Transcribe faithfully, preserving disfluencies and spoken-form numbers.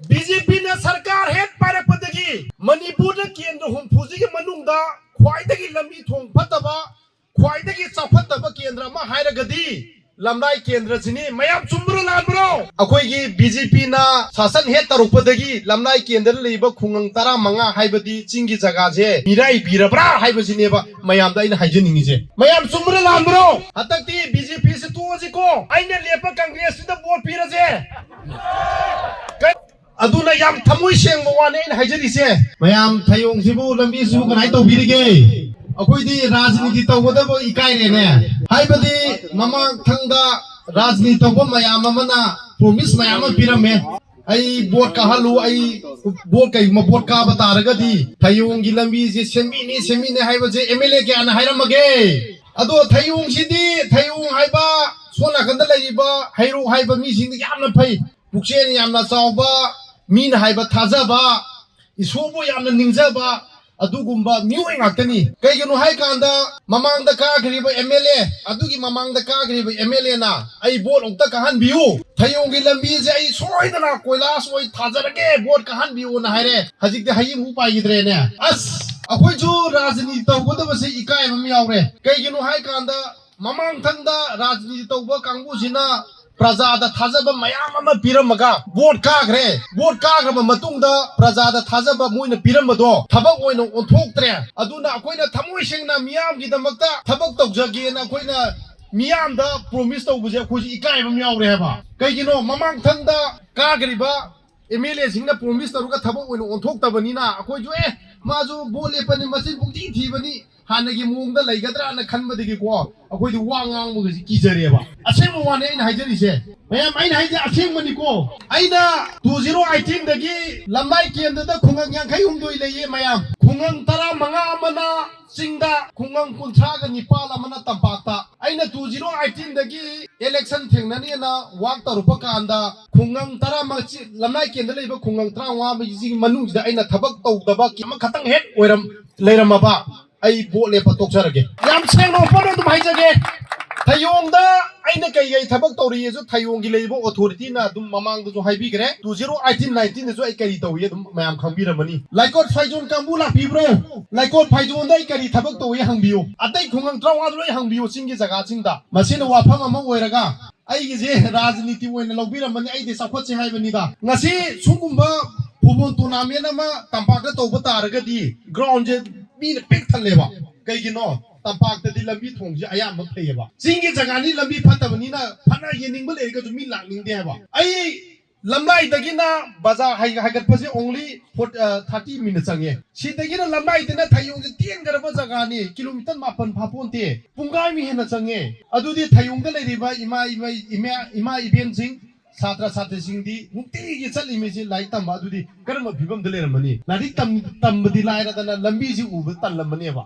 B J ꯄꯤꯅ ꯁꯔꯀꯥꯔ ꯍꯦꯛ ꯄꯥꯏꯔꯛꯄꯗꯒꯤ ꯃꯅꯤꯄꯨꯔꯗ ꯀꯦꯟꯗ꯭ꯔ ꯍꯨꯝꯐꯨꯁꯤꯒꯤ ꯃꯅꯨꯡꯗ ꯈ꯭ꯋꯥꯏꯗꯒꯤ ꯂꯝꯕꯤ ꯊꯣꯡ ꯐꯠꯇꯕ, ꯈ꯭ꯋꯥꯏꯗꯒꯤ ꯆꯥꯎꯈꯠꯇꯕ ꯀꯦꯟꯗ꯭ꯔ ꯑꯃ ꯍꯥꯏꯔꯒꯗꯤ ꯂꯝꯂꯥꯏ ꯀꯦꯟꯗ꯭ꯔꯁꯤꯅꯤ꯫ ꯃꯌꯥꯝ ꯆꯨꯝꯕ꯭ꯔꯣ ꯂꯥꯟꯕ꯭ꯔꯣ? ꯑꯩꯈꯣꯏꯒꯤ ꯕꯤ ꯖꯦ ꯄꯤꯅ ꯁꯥꯁꯟ ꯍꯦꯛ ꯇꯧꯔꯛꯄꯗꯒꯤ ꯂꯝꯂꯥꯏ ꯀꯦꯟꯗ꯭ꯔꯗ ꯂꯩꯔꯤꯕ ꯈꯨꯡꯒꯪ ꯇꯔꯥꯃꯉꯥ ꯍꯥꯏꯕꯗꯤ ꯆꯤꯡꯒꯤ ꯖꯒꯥꯁꯦ ꯃꯤꯔꯥꯏꯕꯤꯔꯕ꯭ꯔꯥ ꯍꯥꯏꯕꯁꯤꯅꯦꯕ ꯃꯌꯥꯝꯗ ꯑꯩꯅ ꯍꯥꯏꯖꯅꯤꯡꯉꯤꯁꯦ꯫ ꯃꯌꯥꯝ ꯆꯨꯝꯕ꯭ꯔꯥ ꯂꯥꯟꯕ꯭ꯔꯣ? ꯍꯟꯗꯛꯇꯤ ꯕꯤ ꯖꯦ ꯄꯤꯁꯤ ꯇꯣꯛꯑꯁꯤꯀꯣ, ꯑꯩꯅ ꯂꯦꯞꯄ ꯀꯪꯒ꯭ꯔꯦꯁꯁꯤꯗ ꯚꯣꯠ ꯄꯤꯔꯁꯦ꯫ ꯀ-, ꯑꯗꯨꯅ ꯌꯥꯝ ꯊꯃꯣꯏ ꯁꯦꯡꯕ ꯋꯥꯅꯤ ꯑꯩꯅ ꯍꯥꯏꯖꯔꯤꯁꯦ꯫ ꯃꯌꯥꯝ, ꯊꯌꯣꯡꯁꯤꯕꯨ ꯂꯝꯕꯤꯁꯤꯕꯨ ꯀꯃꯥꯏꯅ ꯇꯧꯕꯤꯔꯤꯒꯦ? ꯑꯩꯈꯣꯏꯗꯤ ꯔꯥꯖꯅꯤꯇꯤ ꯇꯧꯒꯗꯕ ꯏꯀꯥꯏꯔꯦꯅꯦ꯫ ꯍꯥꯏꯕꯗꯤ ꯃꯃꯥꯡꯊꯪꯗ ꯔꯥꯖꯅꯤꯇꯤ ꯇꯧꯕ ꯃꯌꯥꯝ ꯑꯃꯅ ꯄ꯭ꯔꯣꯃꯤꯁ ꯃꯌꯥꯝ ꯑꯃ ꯄꯤꯔꯝꯃꯦ꯫ "ꯑꯩ ꯚꯣꯠ ꯀꯥꯍꯜꯂꯨ, ꯑꯩ ꯚꯣꯠ, ꯀꯩꯒꯨꯝꯕ ꯚꯣꯠ ꯀꯥꯕ ꯇꯥꯔꯒꯗꯤ ꯊꯌꯣꯡꯒꯤ ꯂꯝꯕꯤꯁꯦ ꯁꯦꯝꯕꯤꯅꯤ, ꯁꯦꯝꯕꯤꯅꯤ" ꯍꯥꯏꯕꯁꯦ ꯑꯦꯝ ꯑꯦꯜ ꯑꯦ ꯀꯌꯥꯅ ꯍꯥꯏꯔꯝꯃꯒꯦ? ꯑꯗꯣ ꯊꯌꯣꯡꯁꯤꯗꯤ, ꯊꯌꯣꯡ ꯍꯥꯏꯕ ꯁꯣꯝ ꯅꯥꯀꯟꯗ ꯂꯩꯔꯤꯕ ꯍꯩꯔꯣꯛ ꯍꯥꯏꯕ ꯃꯤꯁꯤꯡꯗꯤ ꯌꯥꯝꯅ ꯐꯩ, ꯄꯨꯛꯆꯦꯜ ꯌꯥꯝꯅ ꯆꯥꯎꯕ, ꯃꯤꯅ ꯍꯥꯏꯕ ꯊꯥꯖꯕ, ꯏꯁꯣꯔꯕꯨ ꯌꯥꯝꯅ ꯅꯤꯡꯖꯕ, ꯑꯗꯨꯒꯨꯝꯕ ꯃꯤꯑꯣꯏ ꯉꯥꯛꯇꯅꯤ꯫ ꯀꯩꯒꯤꯅꯣ ꯍꯥꯏꯀꯥꯟꯗ ꯃꯃꯥꯡꯗ ꯀꯥꯈ꯭ꯔꯤꯕ ꯑꯦꯝ ꯑꯦꯜ ꯑꯦ, ꯑꯗꯨꯒꯤ ꯃꯃꯥꯡꯗ ꯀꯥꯈ꯭ꯔꯤꯕ ꯑꯦꯝ ꯑꯦꯜ ꯑꯦꯅ "ꯑꯩ ꯚꯣꯠ ꯑꯃꯨꯛꯇ ꯀꯥꯍꯟꯕꯤꯌꯨ, ꯊꯌꯣꯡꯒꯤ ꯂꯝꯕꯤꯁꯦ ꯑꯩ ꯁꯣꯏꯗꯅ ꯀꯣꯏꯂꯥꯁ ꯑꯣꯏ ꯊꯥꯖꯔꯒꯦ, ꯚꯣꯠ ꯀꯥꯍꯟꯕꯤꯌꯨꯅ" ꯍꯥꯏꯔꯦ꯫ ꯍꯧꯖꯤꯛꯇꯤ ꯍꯌꯤꯡ ꯑꯃꯨꯛ ꯄꯥꯏꯈꯤꯗ꯭ꯔꯦꯅꯦ꯫ ꯑꯁ, ꯑꯩꯈꯣꯏꯁꯨ ꯔꯥꯖꯅꯤꯇꯤ ꯇꯧꯒꯗꯕꯁꯦ ꯏꯀꯥꯏꯕ ꯑꯃ ꯌꯥꯎꯔꯦ꯫ ꯀꯩꯒꯤꯅꯣ ꯍꯥꯏꯀꯥꯟꯗ ꯃꯃꯥꯡꯊꯪꯗ ꯔꯥꯖꯅꯤꯇꯤ ꯇꯧꯕ ꯀꯥꯡꯕꯨꯁꯤꯅ ꯄ꯭ꯔꯖꯥꯗ ꯊꯥꯖꯕ ꯃꯌꯥꯝ ꯑꯃ ꯄꯤꯔꯝꯃꯒ ꯚꯣꯠ ꯀꯥꯈ꯭ꯔꯦ꯫ ꯚꯣꯠ ꯀꯥꯈ꯭ꯔꯕ ꯃꯇꯨꯡꯗ ꯄ꯭ꯔꯖꯥꯗ ꯊꯥꯖꯕ ꯃꯣꯏꯅ ꯄꯤꯔꯝꯕꯗꯣ ꯊꯕꯛ ꯑꯣꯏꯅ ꯑꯣꯟꯊꯣꯛꯇ꯭ꯔꯦ꯫ ꯑꯗꯨꯅ ꯑꯩꯈꯣꯏꯅ ꯊꯃꯣꯏ ꯁꯦꯡꯅ ꯃꯤꯌꯥꯝꯒꯤꯗꯃꯛꯇ ꯊꯕꯛ ꯇꯧꯖꯒꯦꯅ ꯑꯩꯈꯣꯏꯅ ꯃꯤꯌꯥꯝꯗ ꯄ꯭ꯔꯣꯃꯤꯁ ꯇꯧꯕꯁꯦ ꯑꯩꯈꯣꯏꯁꯨ ꯏꯀꯥꯏꯕ ꯑꯃ ꯌꯥꯎꯔꯦ ꯍꯥꯏꯕ꯫ ꯀꯩꯒꯤꯅꯣ? ꯃꯃꯥꯡꯊꯪꯗ ꯀꯥꯈ꯭ꯔꯤꯕ ꯑꯦꯝ ꯑꯦꯜ ꯑꯦꯁꯤꯡꯅ ꯄ꯭ꯔꯣꯃꯤꯁ ꯇꯧꯔꯒ ꯊꯕꯛ ꯑꯣꯏꯅ ꯑꯣꯟꯊꯣꯛꯇꯕꯅꯤꯅ ꯑꯩꯈꯣꯏꯁꯨ, "ꯑꯦ, ꯃꯥꯁꯨ ꯚꯣꯠ ꯂꯦꯞꯄꯅꯤ, ꯃꯆꯤꯟ ꯄꯨꯡꯊꯤ ꯊꯤꯕꯅꯤ", ꯍꯥꯟꯅꯒꯤ ꯃꯑꯣꯡꯗ ꯂꯩꯒꯗ꯭ꯔꯥꯅ ꯈꯟꯕꯗꯒꯤꯀꯣ ꯑꯩꯈꯣꯏꯗꯤ ꯋꯥ ꯉꯥꯡꯕꯒꯁꯤ ꯀꯤꯖꯔꯦꯕ꯫ ꯑꯁꯦꯡꯕ ꯋꯥꯅꯤ ꯑꯩꯅ ꯍꯥꯏꯖꯔꯤꯁꯦ꯫ ꯃꯌꯥꯝ, ꯑꯩꯅ ꯍꯥꯏꯁꯦ ꯑꯁꯦꯡꯕꯅꯤꯀꯣ꯫ ꯑꯩꯅ ꯇꯨ ꯖꯤꯔꯣ ꯑꯩꯠꯇꯤꯟꯗꯒꯤ ꯂꯝꯂꯥꯏ ꯀꯦꯟꯗ꯭ꯔꯗ ꯈꯨꯡꯒꯪ ꯌꯥꯡꯈꯩ ꯍꯨꯝꯗꯣꯏ ꯂꯩꯌꯦ ꯃꯌꯥꯝ꯫ ꯈꯨꯡꯒꯪ ꯇꯔꯥꯃꯉꯥ ꯑꯃꯅ ꯆꯤꯡꯗ, ꯈꯨꯡꯒꯪ ꯀꯨꯟꯊ꯭ꯔꯥꯒ ꯅꯤꯄꯥꯜ ꯑꯃꯅ ꯇꯝꯄꯥꯛꯇ꯫ ꯑꯩꯅ ꯇꯨ ꯖꯤꯔꯣ ꯑꯩꯠꯇꯤꯟꯗꯒꯤ ꯏꯂꯦꯛꯁꯟ ꯊꯦꯡꯅꯅꯦꯅ ꯋꯥꯛ ꯇꯧꯔꯛꯄ ꯀꯥꯟꯗ ꯈꯨꯡꯒꯪ ꯇꯔꯥꯃꯉꯥ ꯆꯤ-, ꯂꯝꯂꯥꯏ ꯀꯦꯟꯗ꯭ꯔ ꯂꯩꯕ ꯈꯨꯡꯒꯪ ꯇꯔꯥꯃꯉꯥ ꯑꯃꯒꯤ ꯃꯅꯨꯡꯁꯤꯗ ꯑꯩꯅ ꯊꯕꯛ ꯇꯧꯗꯕ ꯑꯃꯈꯛꯇꯪ ꯍꯦꯛ ꯑꯣꯏꯔꯝ-, ꯂꯩꯔꯝꯃꯕ ꯑꯩ ꯚꯣꯠ ꯂꯦꯞꯄ ꯇꯣꯛꯆꯔꯒꯦ꯫ ꯌꯥꯝ ꯁꯦꯡꯅ open ꯑꯗꯨꯝ ꯍꯥꯏꯖꯒꯦ꯫ ꯊꯌꯣꯡꯗ ꯑꯩꯅ ꯀꯩ ꯀꯩ ꯊꯕꯛ ꯇꯧꯔꯤꯌꯦꯁꯨ ꯊꯌꯣꯡꯒꯤ ꯂꯩꯔꯤꯕ authorityꯅ ꯑꯗꯨꯝ ꯃꯃꯥꯡꯗꯁꯨ ꯍꯥꯏꯕꯤꯈ꯭ꯔꯦ꯫ Two zero eighteen nineteenꯗꯁꯨ ꯑꯩ ꯀꯔꯤ ꯇꯧꯏ ꯑꯗꯨꯝ ꯃꯌꯥꯝ ꯈꯪꯕꯤꯔꯝꯃꯅꯤ꯫ ꯂꯥꯏꯀꯣꯠ ꯐꯥꯏꯖꯣꯟ ꯀꯥꯡꯕꯨ ꯂꯥꯛꯄꯤꯕ꯭ꯔꯣ? ꯂꯥꯏꯀꯣꯠ ꯐꯥꯏꯖꯣꯟꯗ ꯑꯩ ꯀꯔꯤ ꯊꯕꯛ ꯇꯧꯏ ꯍꯪꯕꯤꯌꯨ꯫ ꯑꯇꯩ ꯈꯨꯡꯒꯪ ꯇꯔꯥꯃꯉꯥꯗ ꯂꯣꯏ ꯍꯪꯕꯤꯌꯨ꯫ ꯆꯤꯡꯒꯤ ꯖꯒꯥꯁꯤꯡꯗ ꯃꯁꯤꯅ ꯋꯥꯐꯝ ꯑꯃ ꯑꯣꯏꯔꯒ ꯑꯩꯒꯤꯁꯦ ꯔꯥꯖꯅꯤꯇꯤ ꯑꯣꯏꯅ ꯂꯧꯕꯤꯔꯝꯕꯅꯤ, ꯑꯩꯗꯤ ꯆꯥꯎꯈꯠꯁꯦ ꯍꯥꯏꯕꯅꯤꯗ꯫ ꯉꯁꯤ ꯁꯨꯒꯨꯝꯕ football tournament ꯑꯃ ꯇꯝꯄꯥꯛꯇ ꯇꯧꯕ ꯇꯥꯔꯒꯗꯤ groundꯁꯦ ꯃꯤꯅ ꯄꯤꯛ ꯊꯜꯂꯦꯕ꯫ ꯀꯩꯒꯤꯅꯣ? ꯇꯝꯄꯥꯛꯇꯗꯤ ꯂꯝꯕꯤ ꯊꯣꯡꯁꯦ ꯑꯌꯥꯝꯕ ꯐꯩꯌꯦꯕ꯫ ꯆꯤꯡꯒꯤ ꯖꯒꯥꯅꯤ, ꯂꯝꯕꯤ ꯐꯠꯇꯕꯅꯤꯅ ꯐꯅ ꯌꯦꯡꯅꯤꯡꯕ ꯂꯩꯔꯒꯁꯨ ꯃꯤ ꯂꯥꯛꯅꯤꯡꯗꯦ ꯍꯥꯏꯕ꯫ ꯑꯩ ꯂꯝꯂꯥꯏꯗꯒꯤꯅ ꯕꯖꯥꯔ ꯍꯥꯏ-, ꯍꯥꯏꯒꯠꯄꯁꯦ only ꯐꯣꯔ-, ꯑ, thirty minute ꯆꯪꯉꯦ꯫ ꯁꯤꯗꯒꯤꯅ ꯂꯝꯂꯥꯏꯗꯅ ꯊꯌꯣꯡꯁꯦ ꯇꯦꯟꯈ꯭ꯔꯕ ꯖꯒꯥꯅꯤ, ꯀꯤꯂꯣꯃꯤꯇꯔ ꯃꯥꯄꯟ ꯐꯥꯄꯣꯟꯇꯦ, ꯄꯨꯡꯈꯥꯏꯃꯨꯛ ꯍꯦꯟꯅ ꯆꯪꯉꯦ꯫ ꯑꯗꯨꯗꯤ ꯊꯌꯣꯡꯗ ꯂꯩꯔꯤꯕ ꯏꯃꯥ, ꯏꯃꯥ, ꯏꯃꯥ, ꯏꯃꯥ ꯏꯕꯦꯟꯁꯤꯡ, ꯁꯥꯇ꯭ꯔ ꯁꯥꯇ꯭ꯔꯤꯁꯤꯡꯗꯤ ꯅꯨꯡꯇꯤꯒꯤ ꯆꯠꯂꯤꯃꯤꯁꯤ ꯂꯥꯏꯔꯤꯛ ꯇꯝꯕ, ꯑꯗꯨꯗꯤ ꯀꯔꯝꯕ ꯐꯤꯕꯝꯗ ꯂꯩꯔꯝꯃꯅꯤ? ꯂꯥꯏꯔꯤꯛ ꯇꯝ-, ꯇꯝꯕꯗꯤ ꯂꯥꯏꯔꯗꯅ ꯂꯝꯕꯤꯁꯤ ꯎꯕ ꯇꯜꯂꯝꯃꯅꯦꯕ꯫